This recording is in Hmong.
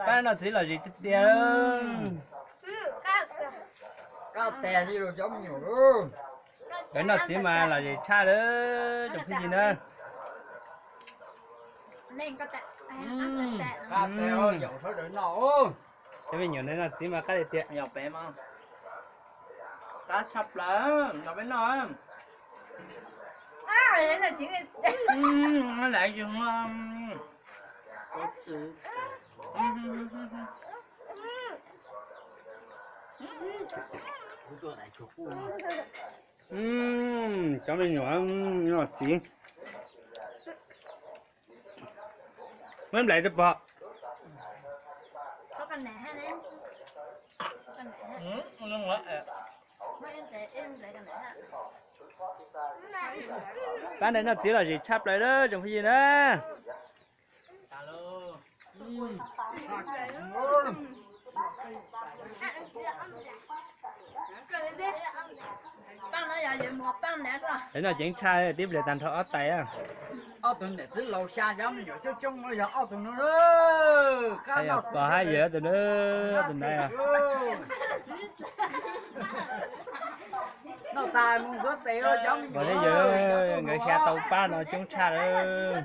Pab noj txiv lom zem tiag tiag. Cov noj txiv mas lom zem tshaj lawm tsoom phooj ywg na. Cov me nyuam no noj txiv mas qab tiag tiag. Qab tshaj plaws, nrog peb noj. Lam yog. Cov me nyuam noj txiv. Muab nplais rau pog. Pab ntawd noj txiv lom zem tshaj plaws lawm tsoom phooj ywg na. Noj ceev tshaj tib pliag tag nrho ob tais. Ob tug niam txiv laus xya xyov me nyuam coob coob no yog ob tug no. Pog hab yawg ob tug na, ob tug na. Pog hab yawg nkawd xya tau pab no coob tshaj lawm.